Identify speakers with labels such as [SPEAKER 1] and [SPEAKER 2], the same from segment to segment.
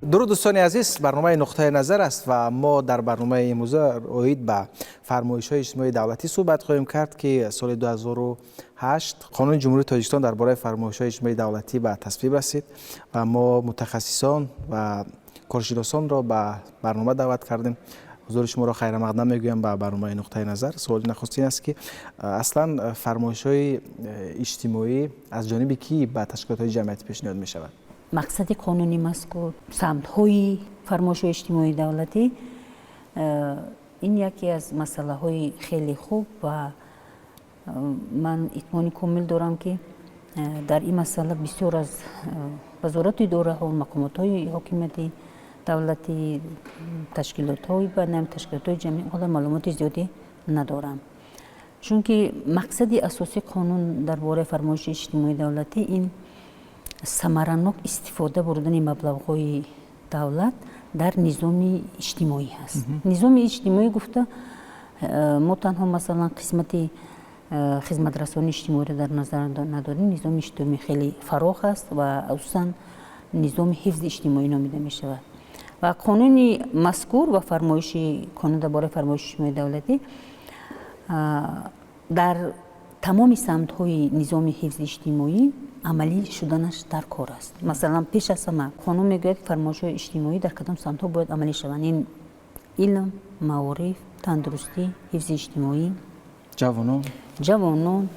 [SPEAKER 1] Дуруд, дӯстони азиз, барномаи «Нуқтаи назар» аст ва мо дар барномаи имрӯза оид ба фармоишҳои иҷтимоии давлатӣ суҳбат хоҳем кард, ки соли 2008 Қонуни Ҷумҳурии Тоҷикистон дар бораи фармоишҳои иҷтимоии давлатӣ ба тасвиб расид ва мо мутахассисон ва коршиносонро ба барнома даъват кардем. Ҳузури шуморо хайрамақдам мегӯям ба барномаи «Нуқтаи назар». Суоли нахустин аст, ки аслан фармоишҳои иҷтимоӣ аз ҷониби кӣ ба ташкилотҳои ҷамъиятӣ пешниҳод мешавад?
[SPEAKER 2] Мақсади қонуни мазкур, самтҳои фармоишҳои иҷтимоии давлатӣ, ин яке аз масъалаҳои хеле хуб ва ман итминони комил дорам, ки дар ин масъала бисёр аз вазорату идораҳо, мақомотҳои ҳокимияти давлатӣ, ташкилотҳои байналмилалӣ, ташкилотҳои ҷамъиятӣ ҳоло маълумоти зиёдӣ надорам, чунки мақсади асосии қонун дар бораи фармоиши иҷтимоии давлатӣ ин самаранок истифода бурдани маблағҳои давлат дар низоми иҷтимоӣ ҳаст. Низоми иҷтимоӣ гуфта, мо танҳо, масалан, қисмати хизматрасонии иҷтимоиро дар назар надорем. Низоми иҷтимоӣ хеле фарох аст ва асосан низоми ҳифзи иҷтимоӣ номида мешавад. Ва қонуни мазкур ва фармоиши қонун дар бораи фармоиши иҷтимоии давлатӣ дар тамоми самтҳои низоми ҳифзи иҷтимоӣ амалӣ шуданаш дар кор аст. Масалан, пеш аз ҳама қонун мегӯяд, фармоишҳои иҷтимоӣ дар кадом самтҳо бояд амалӣ шаванд: ин илм, маориф, тандурустӣ, ҳифзи иҷтимоӣ,
[SPEAKER 1] ҷавонон,
[SPEAKER 2] ҷавонон,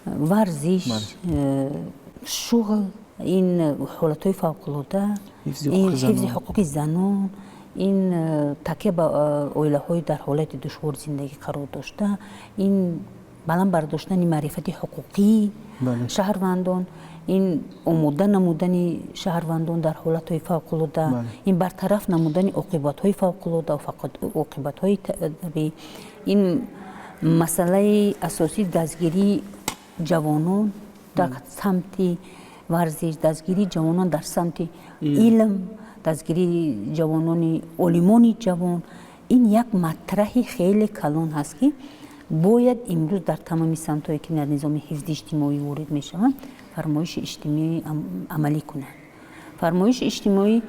[SPEAKER 2] варзиш, шуғл, ин ҳолатҳои фавқулода, ҳифзи ҳуқуқи занон, ин такя ба оилаҳои дар ҳолати душвор зиндагӣ қарор дошта, ин баланд бардоштани маърифати ҳуқуқии шаҳрвандон, ин омода намудани шаҳрвандон дар ҳолатҳои фавқулода, ин бартараф намудани оқибатҳои фавқулода, оқибатҳои табиӣ, ин масъалаи асосии дастгирии ҷавонон дар самти варзиш, дастгирии ҷавонон дар самти илм, дастгирии ҷавонони олимони ҷавон. Ин як матраҳи хеле калон ҳаст, ки бояд имрӯз дар тамоми самтҳое, ки дар низоми ҳифзи иҷтимоӣ ворид мешаванд, фармоиши иҷтимоӣ амалӣ кунанд. Фармоиши иҷтимоӣ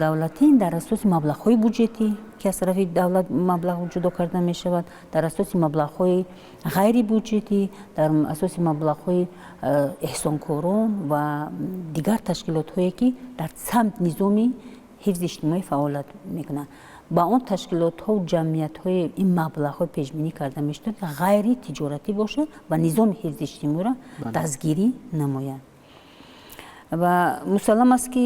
[SPEAKER 2] давлатӣ дар асоси маблағҳои буҷетӣ, ки аз тарафи давлат маблағ ҷудо карда мешавад, дар асоси маблағҳои ғайрибуҷетӣ, дар асоси маблағҳои эҳсонкорон ва дигар ташкилотҳое, ки дар самт низоми ҳифзи иҷтимоӣ фаъолият мекунанд, ба он ташкилотҳо, ҷамъиятҳои ин маблағҳо пешбинӣ карда мешавад, ғайри тиҷоратӣ бошад ва низоми ҳифзи иҷтимоиро дастгирӣ намояд. Ва мусаллам аст, ки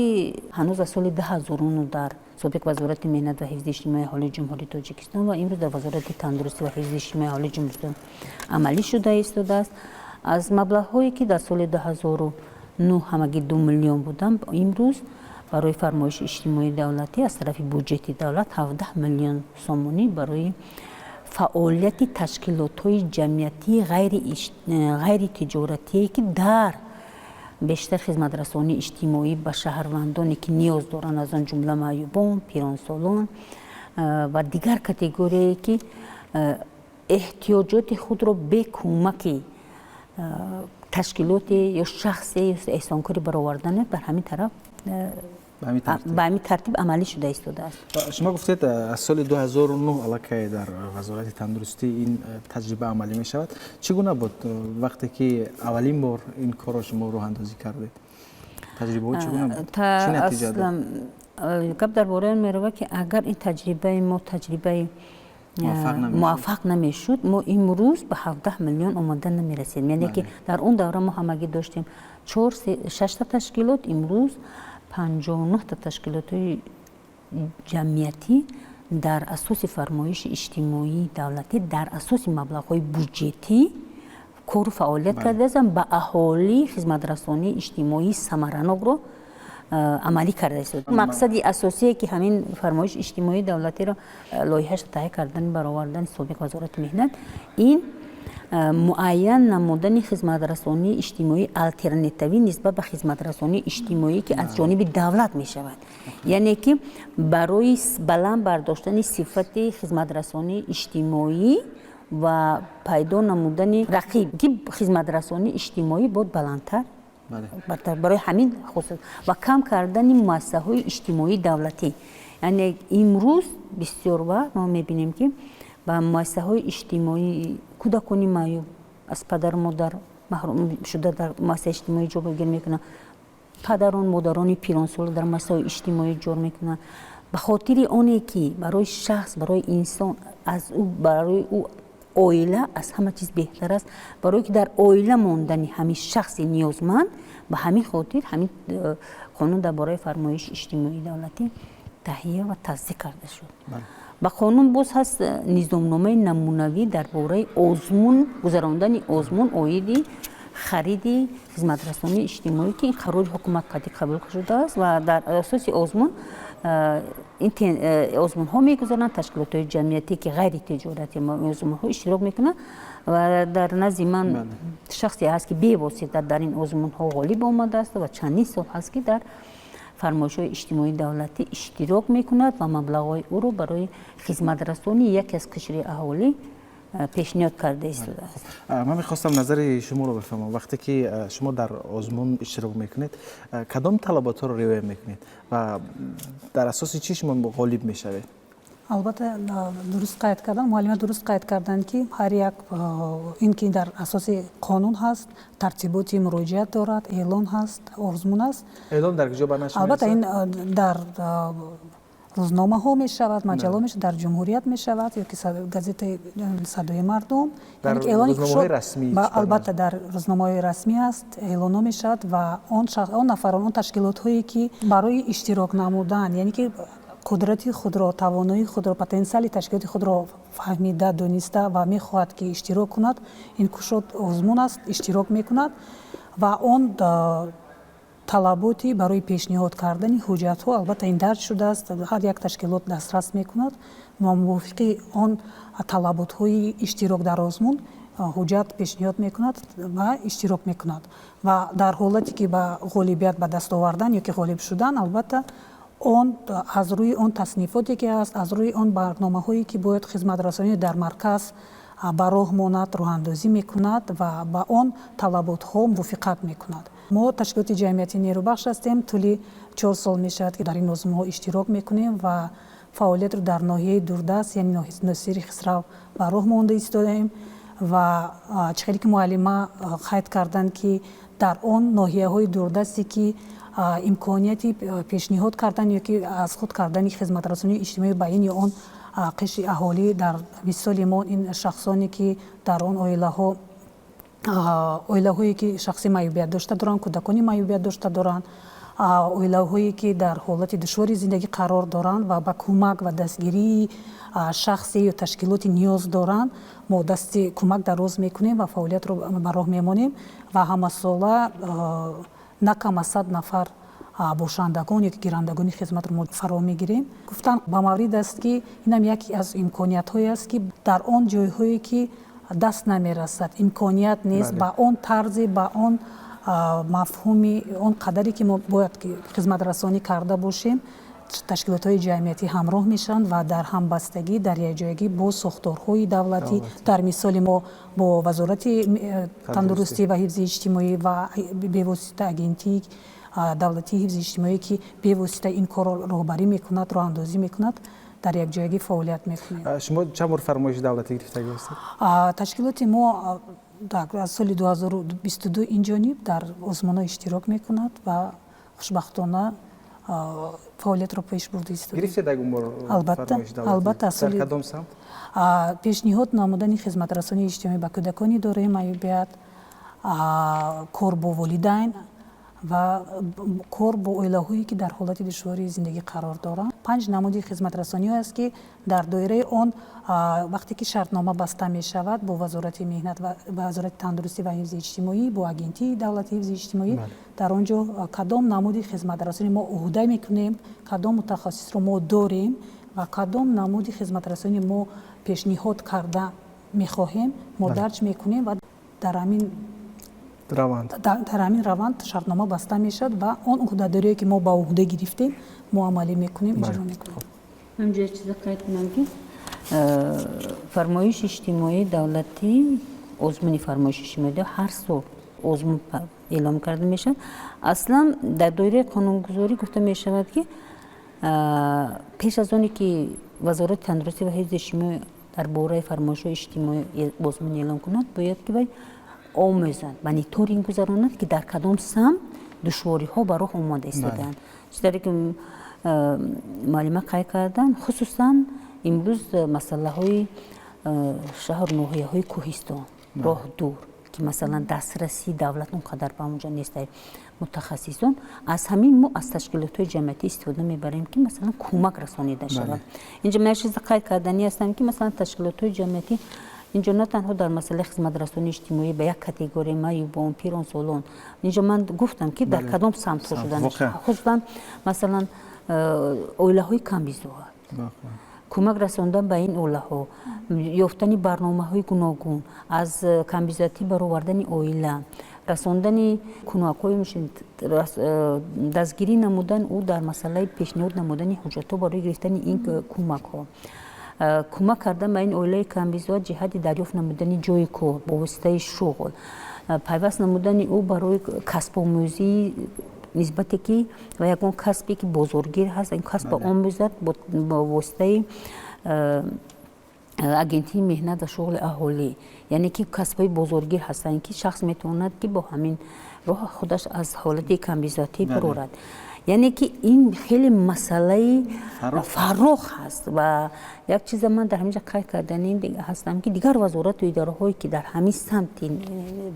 [SPEAKER 2] ҳанӯз аз соли 2009 дар собиқ Вазорати меҳнат ва ҳифзи иҷтимоии аҳолии Ҷумҳурии Тоҷикистон ва имрӯз дар Вазорати тандурустӣ ва ҳифзи иҷтимоии аҳолии Ҷумҳуристон амалӣ шуда истодааст. Аз маблағҳое, ки дар соли 2009 ҳамагӣ 2 миллион буданд, имрӯз барои фармоиши иҷтимоии давлатӣ аз тарафи буҷети давлат 17 миллион сомонӣ барои фаъолияти ташкилотҳои ҷамъиятии ғайри тиҷоратие, ки дар бештар хизматрасонии иҷтимоӣ ба шаҳрвандоне, ки ниёз доранд, аз он ҷумла маъюбон, пиронсолон ва дигар категорияе, ки эҳтиёҷоти худро бе кӯмаки ташкилоте ё шахсе ё эҳсонкорӣ баровардан, бар ҳамин тараф ба ҳамин тартиб амалӣ шуда истодааст.
[SPEAKER 1] Шумо гуфтед, аз соли 2009 аллакай дар Вазорати тандурустӣ ин таҷриба амалӣ мешавад. Чӣ гуна буд, вақте ки аввалин бор ин корро шумо роҳандозӣ кардед? Таҷрибаҳо чӣ гуна буд, чӣ натиҷа дод?
[SPEAKER 2] Гап дар бораи он меравад, ки агар ин таҷрибаи мо таҷрибаи муваффақ намешуд, мо имрӯз ба 17 миллион омода намерасидем. Яъне ки дар он давра мо ҳамагӣ доштем чор, шашта ташкилот, имрӯз 59-та ташкилотҳои ҷамъиятӣ дар асоси фармоиши иҷтимоии давлатӣ, дар асоси маблағҳои буҷетӣ кору фаъолият кардаастанд, ба аҳолӣ хизматрасонии иҷтимоии самаранокро амалӣ карда истод. Мақсади асосие, ки ҳамин фармоиши иҷтимоии давлатиро лоиҳааш таҳия кардани баровардани собиқ Вазорати меҳнат, ин муайян намудани хизматрасонии иҷтимоии алтернативӣ нисбат ба хизматрасонии иҷтимоӣ, ки аз ҷониби давлат мешавад, яъне ки барои баланд бардоштани сифати хизматрасонии иҷтимоӣ ва пайдо намудани рақиб, ки хизматрасонии иҷтимоӣ бояд баландтар. Барои ҳамин хусус ва кам кардани муассисаҳои иҷтимоии давлатӣ. Яъне имрӯз бисёр вақт мо мебинем, ки ба муассисаҳои иҷтимоӣ кӯдакони маъюб, аз падару модар маҳрум шуда, дар муассисаи иҷтимоӣ ҷойгир мекунанд, падарон, модарони пиронсола дар муассисаҳои иҷтимоӣ ҷор мекунанд. Ба хотири оне ки барои шахс, барои инсон, аз ӯ, барои ӯ оила аз ҳама чиз беҳтар аст, барое ки дар оила мондани ҳамин шахси ниёзманд, ба ҳамин хотир ҳамин қонун дар бораи фармоиши иҷтимоии давлатӣ таҳия ва тасдиқ карда шуд. Ба қонун боз ҳаст низомномаи намунавӣ дар бораи озмун, гузарондани озмун оиди хариди хизматрасонии иҷтимоӣ, ки ин қарори ҳукумат қатъӣ қабул шудааст ва дар асоси озмун ин озмунҳо мегузаранд. Ташкилотҳои ҷамъиятӣ, ки ғайритиҷоратӣ, озмунҳо иштирок мекунанд ва дар назди ман шахсе ҳаст, ки бевосита дар ин озмунҳо ғолиб омадааст ва чандин сол ҳаст, ки дар фармоишҳои иҷтимоии давлатӣ иштирок мекунад ва маблағҳои ӯро барои хизматрасонии яке аз қишри аҳолӣ пешниҳод карда истодааст.
[SPEAKER 1] Ман мехостам назари шуморо бифаҳмам. Вақте ки шумо дар озмун иштирок мекунед, кадом талаботҳоро риоя мекунед ва дар асоси чӣ шумо ғолиб мешавед?
[SPEAKER 3] Албатта, дуруст қайд кардан, муаллима дуруст қайд карданд, ки ҳар як ин ки дар асоси қонун ҳаст, тартиботи муроҷиат дорад, эълон ҳаст, озмун аст.
[SPEAKER 1] Эълон дар куҷо ба нашр?
[SPEAKER 3] Албатта, ин дар рӯзномаҳо мешавад, маҷалло мешавад, дар ҷумҳурият мешавад ё ки газетаи «Садои мардум». Албатта, дар рӯзномаҳои расмӣ аст, эълонҳо мешавад ва он нафарон, он ташкилотҳое, ки барои иштирок намудан, яъне ки қудрати худро, тавоноии худро, потенсиали ташкилоти худро фаҳмида, дониста ва мехоҳад, ки иштирок кунад, ин кушод озмун аст, иштирок мекунад ва он талаботи барои пешниҳод кардани ҳуҷҷатҳо, албатта, ин дарҷ шудааст, ҳар як ташкилот дастрас мекунад ва мувофиқи он талаботҳои иштирок дар озмун ҳуҷҷат пешниҳод мекунад ва иштирок мекунад. Ва дар ҳолате ки ба ғолибият ба даст овардан ё ки ғолиб шудан, албатта, он аз рӯи он таснифоте ки ҳаст, аз рӯи он барномаҳое ки бояд хизматрасонӣ дар марказ ба роҳ монад, роҳандозӣ мекунад ва ба он талаботҳо мувофиқат мекунад. Мо ташкилоти ҷамъиятии «Нерӯбахш» ҳастем. Тӯли 4 сол мешавад, ки дар ин озмунҳо иштирок мекунем ва фаъолиятро дар ноҳияи дурдаст, яъне Носири Хисрав, ба роҳ монда истодаем. Ва чӣ хеле ки муаллима қайд карданд, ки дар он ноҳияҳои дурдасте ки имконияти пешниҳод кардан ё ки аз худ кардани хизматрасонии иҷтимоӣ ба ин ё он қишри аҳолӣ, дар мисоли мо ин шахсоне ки дар он оилаҳо, оилаҳое ки шахси маъюбият дошта доранд, кӯдакони маъюбият дошта доранд, оилаҳое ки дар ҳолати душвори зиндагӣ қарор доранд ва ба кӯмак ва дастгирии шахсе ё ташкилоте ниёз доранд, мо дасти кӯмак дароз мекунем ва фаъолиятро ба роҳ мемонем. Ва ҳамасола на кам аз 100 нафар бошандагон ё ки гирандагони хизматро мо фаро мегирем. Гуфтан ба маврид аст, ки инам яке аз имкониятҳое аст, ки дар он ҷойҳое ки даст намерасад, имконият нест, ба он тарзе, ба он мафҳуми, он қадаре ки мо бояд ки хизматрасонӣ карда бошем, ташкилотҳои ҷамъиятӣ ҳамроҳ мешаванд ва дар ҳамбастагӣ, дар якҷоягӣ бо сохторҳои давлатӣ, дар мисоли мо бо Вазорати тандурустӣ ва ҳифзи иҷтимоӣ ва бевосита Агентии давлатии ҳифзи иҷтимоӣ, ки бевосита ин корро роҳбарӣ мекунад, роҳандозӣ мекунад, дар якҷоягӣ фаъолият мекунем.
[SPEAKER 1] Шумо чанд бор фармоиши давлатӣ гирифтагӣ ҳастед?
[SPEAKER 3] Ташкилоти мо аз соли 2022 инҷониб дар озмунҳо иштирок мекунад ва хушбахтона фаъолиятро пеш бурда истодаем.
[SPEAKER 1] Гирифтед ягон бор?
[SPEAKER 3] Албатта, албатта.
[SPEAKER 1] Дар кадом самт?
[SPEAKER 3] Пешниҳод намудани хизматрасонии иҷтимоӣ ба кӯдакони дорои маъюбият, кор бо волидайн ва кор бо оилаҳое, ки дар ҳолати душвории зиндагӣ қарор доранд. Панҷ намуди хизматрасониҳо аст, ки дар доираи он, вақте ки шартнома баста мешавад бо Вазорати меҳнат ва Вазорати тандурустӣ ва ҳифзи иҷтимоӣ, бо Агентии давлатии ҳифзи иҷтимоӣ, дар он ҷо кадом намуди хизматрасонӣ мо уҳда мекунем, кадом мутахассисро мо дорем ва кадом намуди хизматрасонӣ мо пешниҳод карда мехоҳем, мо дарҷ мекунем ва
[SPEAKER 1] раванд.
[SPEAKER 3] Дар ҳамин раванд шартнома баста мешавад ва он уҳдадорие, ки мо ба уҳда гирифтем, мо амалӣ мекунем, иҷро мекунем.
[SPEAKER 2] Ҳамҷо як чиза қайд кунам, ки фармоиши иҷтимоии давлатӣ, озмуни фармоиши иҷтимоӣ ҳар сол Озмун эълом карда мешавад. Аслан дар доираи қонунгузорӣ гуфта мешавад, ки пеш аз оне ки Вазорати тандурустӣ ва ҳифзи иҷтимоӣ дар бораи фармоишҳои иҷтимоӣ озмун эълом кунад, бояд ки вай омӯзад, мониторинг гузаронад, ки дар кадом самт душвориҳо ба роҳ омада истодаанд. Чӣ ки муаллима қайд карданд, хусусан имрӯз масъалаҳои шаҳру ноҳияҳои кӯҳистон, роҳ дур, ки масалан дастрасии давлат он қадар ба онҷо нест, мутахассисон аз ҳамин мо аз ташкилотҳои ҷамъиятӣ истифода мебарем, ки масалан кӯмак расонида шавад. Инҷо ман як чиз қайд карданӣ ҳастам, ки масалан ташкилотҳои ҷамъиятӣ инҷо на танҳо дар масъалаи хизматрасонии иҷтимоӣ ба як категорияи маъюбон, пиронсолон, инҷо ман гуфтам, ки дар кадом самтҳо шудан, хусусан масалан оилаҳои камбизоат, кӯмак расондан ба ин оилаҳо, ёфтани барномаҳои гуногун аз камбизоатӣ баровардани оила, расондани кӯмакҳои, дастгирӣ намудан ӯ дар масъалаи пешниҳод намудани ҳуҷҷатҳо барои гирифтани ин кӯмакҳо, кӯмак кардан ба ин оилаи камбизоат ҷиҳати дарёфт намудани ҷойи кор бо воситаи шуғл, пайваст намудани ӯ барои касбомӯзии нисбате ки ва ягон касбе ки бозоргир ҳаст, ин касбро омӯзад бо воситаи Агентии меҳнат ва шуғли аҳолӣ. Яъне ки касбҳои бозоргир ҳастанд, ки шахс метавонад, ки бо ҳамин роҳ худаш аз ҳолати камбизоатӣ барорад. Яъне ки ин хеле масъалаи фарох ҳаст. Ва як чиза ман дар ҳаминҷа қайд карданӣ ҳастам, ки дигар вазорату идораҳое, ки дар ҳамин самти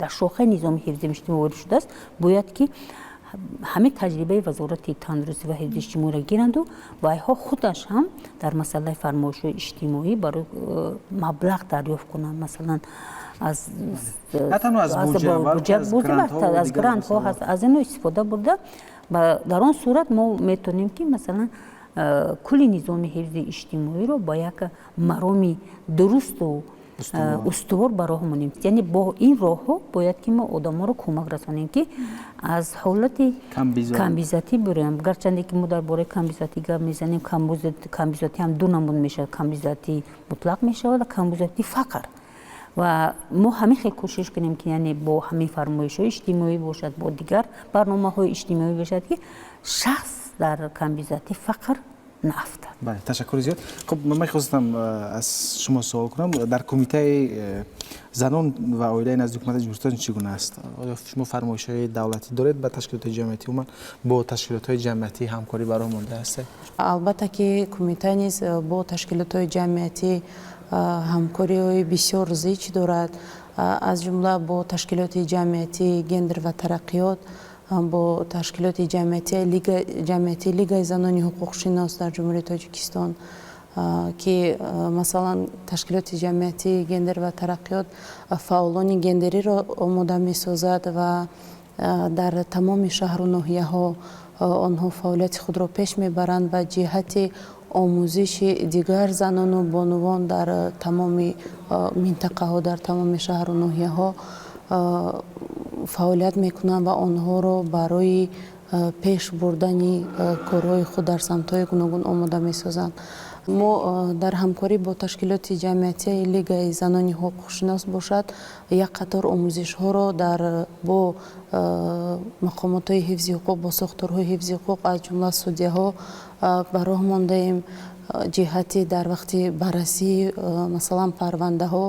[SPEAKER 2] дар шохаи низоми ҳифзи иҷтимоӣ ворид шудааст, бояд ки ҳамин таҷрибаи Вазорати тандурустӣ ва ҳифзи иҷтимоиро гиранду вайҳо худаш ҳам дар масъалаи фармоишҳои иҷтимоӣ барои маблағ дарёфт кунанд, масалан аз аз грантҳо, аз ино истифода бурда. Дар он сурат мо метавонем, ки масалан кулли низоми ҳифзи иҷтимоиро ба як мароми дурусту устувор ба роҳ монем. Яъне бо ин роҳҳо бояд ки мо одаморо кӯмак расонем, ки аз ҳолати камбизоатӣ бироям. Гарчанде ки мо дар бораи камбизоатӣ гап мезанем, камбизоатӣ ҳам ду намуд мешавад: камбизоатӣ мутлақ мешавад ва камбизоатӣ фақр. Ва мо ҳамин хел кӯшиш кунем, ки яъне бо ҳамин фармоишҳои иҷтимоӣ бошад, бо дигар барномаҳои иҷтимоӣ бошад, ки шахс дар камбизоатӣ, фақр наафтад.
[SPEAKER 1] Бале, ташаккури зиёд. Хуб, ман мехостам аз шумо суол кунам: дар Кумитаи занон ва оилаи назди Ҳукумати Ҷумҳурии чӣ гуна аст? Оё шумо фармоишҳои давлатӣ доред ба ташкилотҳои ҷамъиятӣ? Умуман бо ташкилотҳои ҷамъиятӣ ҳамкорӣ ба роҳ монда ҳастед?
[SPEAKER 4] Албатта ки кумита низ бо ташкилотҳои ҷамъиятӣ ҳамкориҳои бисёр зич дорад, аз ҷумла бо ташкилоти ҷамъиятии «Гендер ва тараққиёт», бо ташкилоти ҷамъиятии Лигаи занони ҳуқуқшинос дар Ҷумҳурии Тоҷикистон, ки масалан ташкилоти ҷамъиятии «Гендер ва тараққиёт» фаъолони гендериро омода месозад ва дар тамоми шаҳру ноҳияҳо онҳо фаъолияти худро пеш мебаранд ва ҷиҳати омӯзиши дигар занону бонувон дар тамоми минтақаҳо, дар тамоми шаҳру ноҳияҳо фаъолият мекунанд ва онҳоро барои пеш бурдани корҳои худ дар самтҳои гуногун омода месозанд. Мо дар ҳамкорӣ бо ташкилоти ҷамъиятии Лигаи занони ҳуқуқшинос бошад, як қатор омӯзишҳоро дар бо мақомотҳои ҳифзи ҳуқуқ, бо сохторҳои ҳифзи ҳуқуқ, аз ҷумла судяҳо ба роҳ мондаем, ҷиҳати дар вақти баррасии масалан парвандаҳо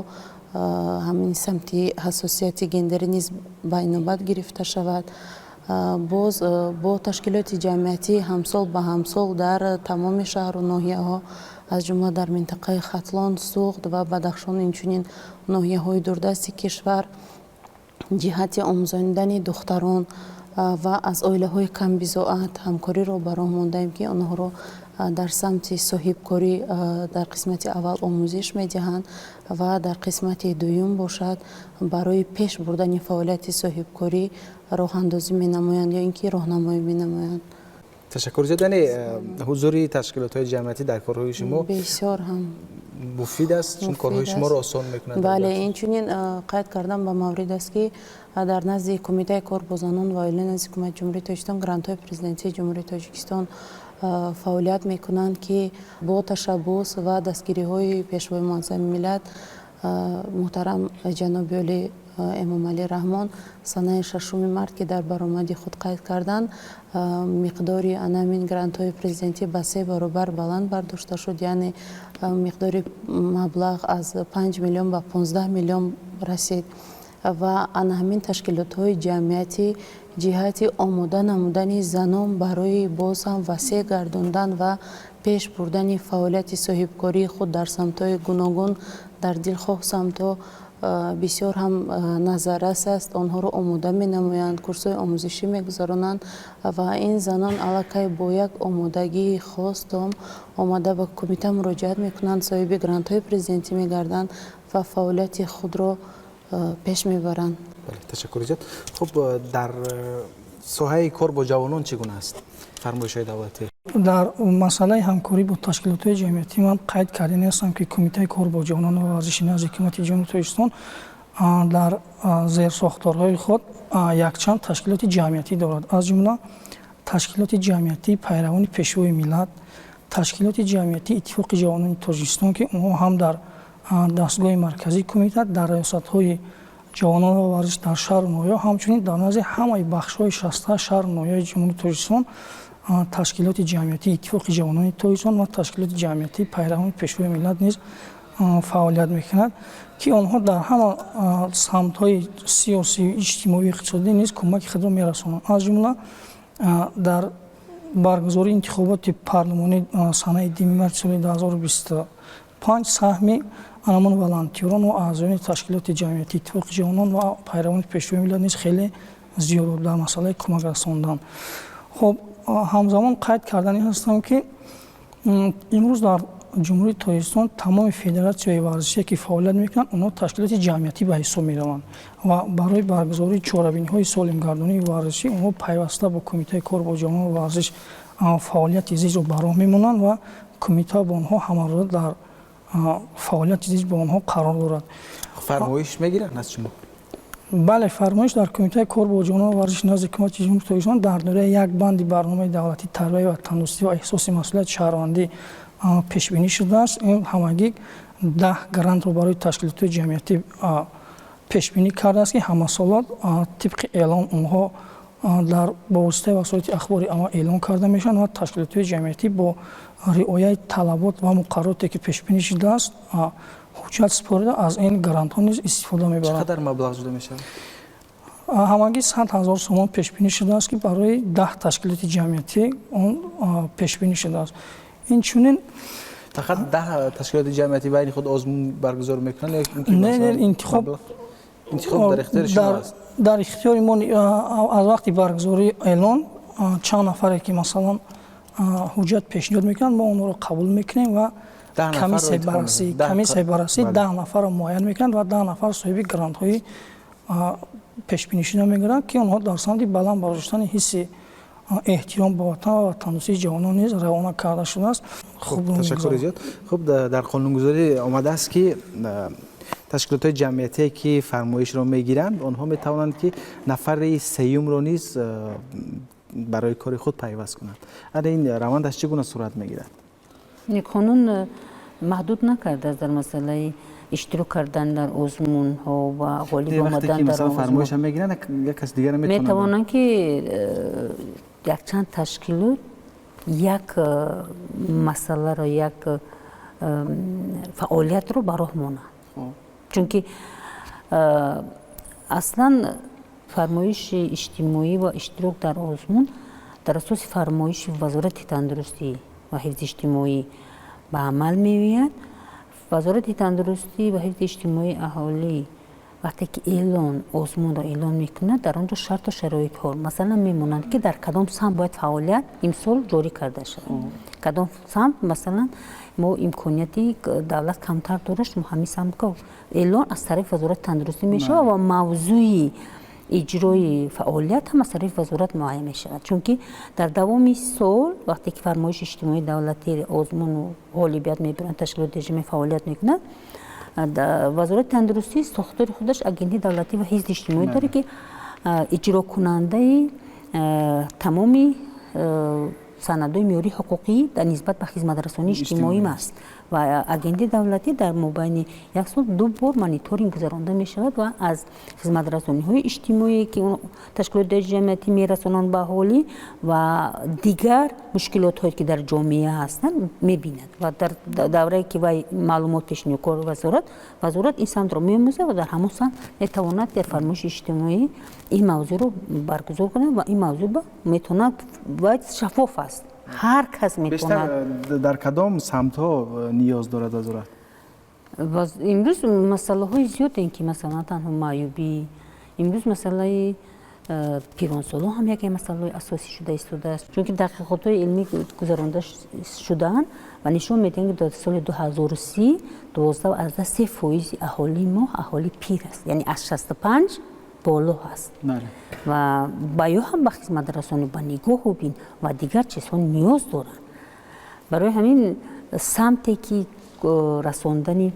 [SPEAKER 4] ҳамин самти ҳассосияти гендерӣ низ ба инобат гирифта шавад. Боз бо ташкилоти ҷамъиятӣ ҳамсол ба ҳамсол дар тамоми шаҳру ноҳияҳо, аз ҷумла дар минтақаи Хатлон, Суғд ва Бадахшон, инчунин ноҳияҳои дурдасти кишвар, ҷиҳати омӯзонидани духтарон ва аз оилаҳои камбизоат ҳамкориро ба роҳ мондаем, ки онҳоро дар самти соҳибкорӣ дар қисмати аввал омӯзиш медиҳанд ва дар қисмати дуюм бошад, барои пеш бурдани фаъолияти соҳибкорӣ роҳандозӣ менамоянд ё ин ки роҳнамоӣ менамоянд.
[SPEAKER 1] Ташаккур зиёд. Яъне ҳузури ташкилотҳои ҷамъиятӣ дар корҳои шумо
[SPEAKER 4] бисёр ҳам
[SPEAKER 1] муфид аст, чун корҳои шуморо осон мекунад.
[SPEAKER 4] Бале, инчунин қайд кардан ба маврид аст, ки дар назди Кумитаи кор бо занон ва оила назди Ҳукумати Ҷумҳурии Тоҷикистон грантҳои Президентии Ҷумҳурии Тоҷикистон фаъолият мекунанд, ки бо ташаббус ва дастгириҳои Пешвои муаззами миллат муҳтарам ҷаноби олӣ. Эмомалӣ Раҳмон санаи 6 март, ки дар баромади худ қайд карданд, миқдори анамин грантҳои президентӣ ба 3 баробар баланд бардошта шуд, яъне миқдори маблағ аз 5 миллион ба 15 миллион расид. Ва ана ҳамин ташкилотҳои ҷамъиятӣ ҷиҳати омода намудани занон барои боз ҳам васеъ гардондан ва пеш бурдани фаъолияти соҳибкории худ дар самтҳои гуногун, дар дилхоҳ самтҳо бисёр ҳам назаррас аст. Онҳоро омода менамоянд, курсҳои омӯзишӣ мегузаронанд ва ин занон аллакай бо як омодагии хос том омада ба кумита муроҷиат мекунанд, соҳиби грантҳои президентӣ мегарданд ва фаъолияти худро пеш мебаранд.
[SPEAKER 1] Ташаккури зиёд. Хуб, дар соҳаи кор бо ҷавонон чӣ гуна аст фармоишҳои давлатӣ?
[SPEAKER 5] Дар масъалаи ҳамкорӣ бо ташкилотҳои ҷамъиятӣ ман қайд карданӣ ҳастам, ки Кумитаи кор бо ҷавонон ва варзиши назди Ҳукумати Ҷумҳурии Тоҷикистон дар зерсохторҳои худ якчанд ташкилоти ҷамъиятӣ дорад, аз ҷумла ташкилоти ҷамъиятии пайравони Пешвои миллат, ташкилоти ҷамъиятии Иттифоқи ҷавонони Тоҷикистон, ки онҳо ҳам дар дастгоҳи марказии кумита, дар раёсатҳои ҷавонон ва варзиш дар шаҳру ноҳия, ҳамчунин дар назди ҳамаи бахшҳои 60 шаҳру ноҳияи Ҷумҳурии Тоҷикистон ташкилоти ҷамъиятии Иттифоқи ҷавонони Тоҷикистон ва ташкилоти ҷамъиятии пайравони Пешвои миллат низ фаъолият мекунад, ки онҳо дар ҳама самтҳои сиёсӣ, иҷтимоӣ, иқтисодӣ низ кӯмаки худро мерасонанд. Аз ҷумла дар баргузории интихоботи парлумонӣ санаи 2 марти соли 2025 саҳми анамон волонтёрон ва аъзоёни ташкилоти ҷамъиятии Иттифоқи ҷавонон ва пайравони Пешвои миллат низ хеле зиёд буд дар масъалаи кӯмак расондан. Хуб, ҳамзамон қайд карданӣ ҳастам, ки имрӯз дар Ҷумҳурии Тоҷикистон тамоми федератсияҳои варзишие, ки фаъолият мекунанд, онҳо ташкилоти ҷамъиятӣ ба ҳисоб мераванд ва барои баргузории чорабиниҳои солимгардонии варзишӣ онҳо пайваста бо Кумитаи кор бо ҷавонон ва варзиш фаъолияти зичро ба роҳ мемонанд ва кумита бо онҳо ҳамарӯза дар фаъолияти зич бо онҳо қарор дорад.
[SPEAKER 1] Фармоиш мегиранд аз шумо?
[SPEAKER 5] Бале, фармоиш дар Кумитаи кор бо ҷавонон ва варзиши назди Ҳукумати Ҷумҳурии Тоҷикистон дар доираи як банди барномаи давлатии тарбияи ватандӯстӣ ва эҳсоси масъулияти шаҳрвандӣ пешбинӣ шудааст. Ин ҳамагӣ 10 грантро барои ташкилотҳои ҷамъиятӣ пешбинӣ кардааст, ки ҳамасола тибқи эълон онҳо дар бо воситаи васоити ахбори омма эълон карда мешаванд ва ташкилотҳои ҷамъиятӣ бо риояи талабот ва муқаррароте, ки пешбинӣ шудааст, ҳуҷҷат супорида, аз ин грантҳо низ истифода мебаранд.
[SPEAKER 1] Чӣ қадар маблағ ҷудо мешавад?
[SPEAKER 5] Ҳамагӣ 100 000 сомон пешбинӣ шудааст, ки барои 10 ташкилоти ҷамъиятӣ он пешбинӣ шудааст. Инчунин
[SPEAKER 1] Фақат 10 ташкилоти ҷамъиятӣ байни худ озмун баргузор мекунанд?
[SPEAKER 5] Не, не, интихоб
[SPEAKER 1] Интихоб дар ихтиёри шумо аст?
[SPEAKER 5] Дар ихтиёри мо. Аз вақти баргузории эълон чанд нафаре, ки масалан ҳуҷҷат пешниҳод мекунанд, мо онҳоро қабул мекунем ва комиссияи баррасӣ 10 нафарро муайян мекунанд ва 10 нафар соҳиби грантҳои пешбинишуда мегарданд, ки онҳо дар самти баланд бардоштани ҳисси эҳтиром ба ватан ва ватандӯстии ҷавонон низ равона карда шудааст.
[SPEAKER 1] Ташаккури зиёд. Хуб, дар қонунгузорӣ омадааст, ки ташкилотҳои ҷамъиятие, ки фармоишро мегиранд, онҳо метавонанд, ки нафари сеюмро низ барои кори худ пайваст кунанд. Ана ин равандаш чӣ гуна сурат мегирад?
[SPEAKER 2] Қонун маҳдуд накардааст дар масъалаи иштирок кардан дар озмунҳо ва ғолиб омадан дар
[SPEAKER 1] фармоиша мегиранд, як кас дигара
[SPEAKER 2] метавонанд, ки якчанд ташкилот як масъаларо, як фаъолиятро ба роҳ монанд, чунки аслан фармоиши иҷтимоӣ ва иштирок дар озмун дар асоси фармоиши Вазорати тандурустӣ ва ҳифзи иҷтимоӣ ба амал меояд. Вазорати тандурустӣ ва ҳифзи иҷтимоии аҳолӣ вақте ки эълон озмунро эълон мекунад, дар он ҷо шарту шароитҳо масалан мемонанд, ки дар кадом самт бояд фаъолият имсол ҷорӣ карда шавад, кадом самт масалан мо имконияти давлат камтар дорад, шумо ҳамин самт. Эълон аз тарафи Вазорати тандурустӣ мешавад ва мавзӯи иҷрои фаъолият ҳам аз тарафи вазорат муайян мешавад, чунки дар давоми сол, вақте ки фармоиши иҷтимоии давлатӣ озмуну ғолибият мебаранд, ташкилоти ҷамъиятӣ фаъолият мекунад, Вазорати тандурустӣ сохтори худаш Агентии давлатӣ ва ҳифзи иҷтимоӣ дорад, ки иҷрокунандаи тамоми Санадҳои меъёрии ҳуқуқӣ дар нисбат ба хизматрасонии иҷтимоӣ аст ва агентии давлатӣ дар мобайни як сол ду бор мониторинг гузаронда мешавад ва аз хизматрасониҳои иҷтимоие, ки ташкилотҳои ҷамъиятӣ мерасонанд ба аҳолӣ, ва дигар мушкилотҳое, ки дар ҷомеа ҳастанд, мебинад. Ва дар даврае, ки вай маълумот пешниҳод вазорат ин самтро меомӯзад ва дар ҳамон самт метавонад дар фармоиши иҷтимоӣ ин мавзӯъро баргузор кунад ва ин мавзӯъ метавонад ва шаффоф аст, ҳар кас метавонад.
[SPEAKER 1] Бештар дар кадом самтҳо ниёз дорад вазорат?
[SPEAKER 2] Имрӯз масъалаҳои зиёдем, ки масалан танҳо маъюбӣ, имрӯз масъалаи пиронсолон ҳам яке масъалаҳои асосӣ шуда истодааст, чунки таҳқиқотҳои илмӣ гузаронда шудаанд ва нишон медиҳанд, ки дар соли 2030 12,3% аҳолии мо аҳолии пир аст, яъне аз 65 боло ҳаст ва ба ё ҳам ба хизматрасонӣ, ба нигоҳу бин ва дигар чизҳо ниёз доранд. Барои ҳамин самте, ки расондани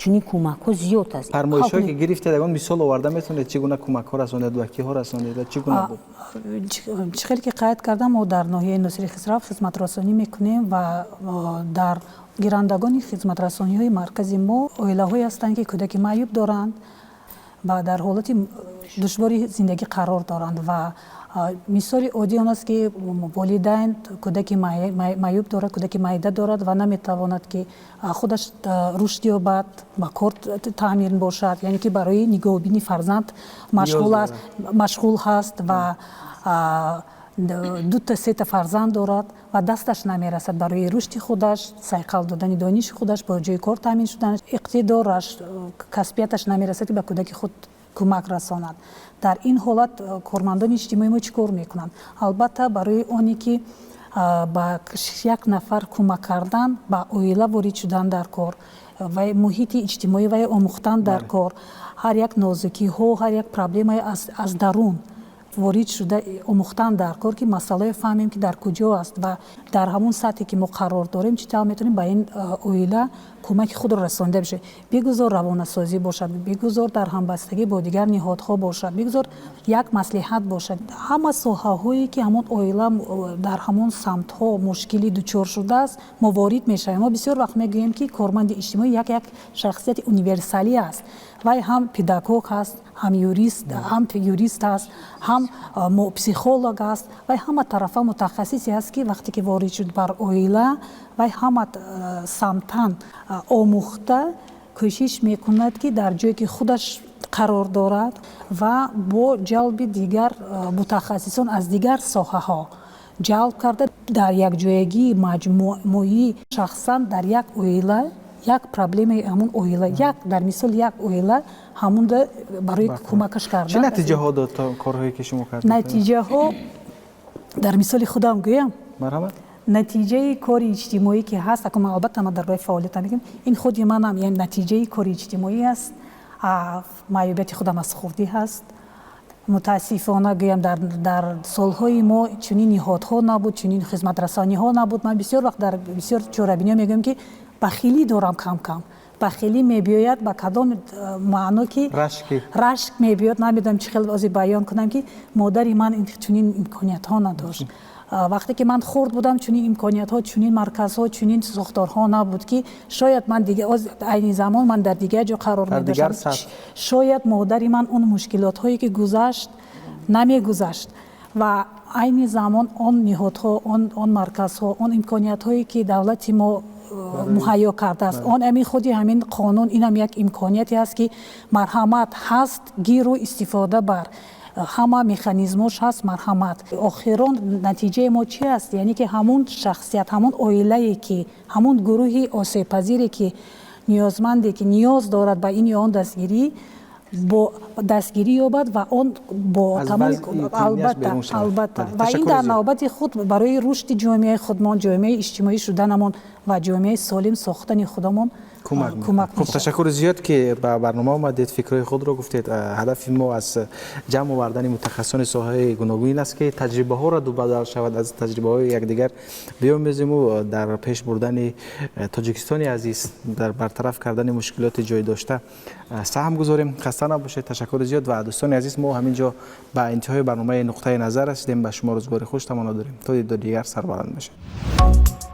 [SPEAKER 2] чунин кӯмакҳо зиёд аст.
[SPEAKER 1] Фармоишҳое, ки гирифтед, ягон мисол оварда метавонед, чӣ гуна кӯмакҳо расондед ва киҳо расондед ва чӣ гуна буд?
[SPEAKER 3] Чӣ хеле ки қайд кардам, мо дар ноҳияи Носири Хисрав хизматрасонӣ мекунем ва дар гирандагони хизматрасониҳои маркази мо оилаҳое ҳастанд, ки кӯдаки маъюб доранд ва дар ҳолати душвори зиндагӣ қарор доранд. Ва мисоли оддӣ он аст, ки волидайн кӯдаки маъюб дорад, кӯдаки майда дорад ва наметавонад, ки худаш рушд ёбад, ба кор таъмин бошад, яъне ки барои нигоҳубини фарзанд машғул ҳаст ва дута, сета фарзанд дорад ва дасташ намерасад барои рушди худаш, сайқал додани дониши худаш, бо ҷои кор таъмин шуданаш, иқтидораш, касбияташ намерасад, ки ба кӯдаки худ кӯмак расонад. Дар ин ҳолат кормандони иҷтимоии мо чӣ кор мекунанд? Албатта, барои оне ки ба як нафар кӯмак кардан, ба оила ворид шудан дар кор ва муҳити иҷтимоӣ вай омӯхтан дар кор, ҳар як нозукиҳо, ҳар як проблемаи аз дарун ворид шуда омӯхтан дар кор, ки масъаларо фаҳмем, ки дар куҷо аст ва дар ҳамон сатҳе, ки мо қарор дорем, чӣ тавр метавонем ба ин оила кӯмаки худро расонида бошем. Бигузор равонасозӣ бошад, бигузор дар ҳамбастагӣ бо дигар ниҳодҳо бошад, бигузор як маслиҳат бошад. Ҳама соҳаҳое, ки ҳамон оила дар ҳамон самтҳо мушкилӣ дучор шудааст, мо ворид мешавем. Мо бисёр вақт мегӯем, ки корманди иҷтимоӣ як шахсияти универсалӣ аст. Вай ҳам педагог ҳаст, ҳам юрист ҳаст, ҳам психолог аст. Вай ҳама тарафа мутахассисе аст, ки вақте ки ворид шуд бар оила, вай ҳама самтан омӯхта кӯшиш мекунад, ки дар ҷое, ки худаш қарор дорад, ва бо ҷалби дигар мутахассисон аз дигар соҳаҳо ҷалб карда, дар якҷоягии маҷмӯӣ шахсан дар як оила, як проблемаи ҳамун оила, як дар мисол як оила ҳамунда барои кӯмакаш кардан.
[SPEAKER 1] Чӣ натиҷаҳо дод корҳое, ки шумо кардед?
[SPEAKER 3] Натиҷаҳо дар мисоли худам гӯям.
[SPEAKER 1] Марҳамат.
[SPEAKER 3] Натиҷаи кори иҷтимоӣ, ки ҳаст, акун ман, албатта, ман дар бораи фаъолиятам мегӯям, ин худи манам, яъне натиҷаи кори иҷтимоӣ аст. Маъюбияти худам аз хурдӣ ҳаст. Мутаассифона гӯям, дар солҳои мо чунин ниҳодҳо набуд, чунин хизматрасониҳо набуд. Ман бисёр вақт дар бисёр чорабиниҳо мегӯям, ки бахилӣ дорам, кам кам бахилӣ мебиёяд. Ба кадом маъно ки рашк мебиёяд, намедонам, чӣ хел ози баён кунам, ки модари ман чунин имкониятҳо надошт. Вақте ки ман хурд будам, чунин имкониятҳо, чунин марказҳо, чунин сохторҳо набуд, ки шояд ман айни замон ман дар дигар ҷо қарор медоштам, шояд модари ман он мушкилотҳое, ки гузашт, намегузашт. Ва айни замон он ниҳодҳо, он марказҳо, он имкониятҳое, ки давлати мо муҳайё кардааст, он ҳамин худи ҳамин қонун, инам як имконияте аст, ки марҳамат ҳаст, гиру истифода бар, ҳама механизмош ҳаст, марҳамат. Охирон натиҷаи мо чи аст? Яъне ки ҳамун шахсият, ҳамун оилае, ки ҳамун гурӯҳи осебпазире, ки ниёзманде, ки ниёз дорад ба ин ё он дастгирӣ, бо дастгирӣ ёбад ва он бо тамоми, албатта, ва ин дар навбати худ барои рушди ҷомеаи худмон, ҷомеаи иҷтимоӣ шуданамон ва ҷомеаи солим сохтани худамон. Кӯмак.
[SPEAKER 1] Хуб, ташаккури зиёд, ки ба барнома омадед, фикрҳои худро гуфтед. Ҳадафи мо аз ҷамъ овардани мутахассисони соҳаи гуногун ин аст, ки таҷрибаҳоро дубадал шавад, аз таҷрибаҳои якдигар биомезиму дар пеш бурдани Тоҷикистони азиз, дар бартараф кардани мушкилоти ҷой дошта саҳм гузорем. Хаста набошед, ташаккури зиёд. Ва дӯстони азиз, мо ҳамин ҷо ба интиҳои барномаи «Нуқтаи назар» расидем. Ба шумо рӯзгори хуш таманно дорем. То дидори дигар сарбаланд бошед.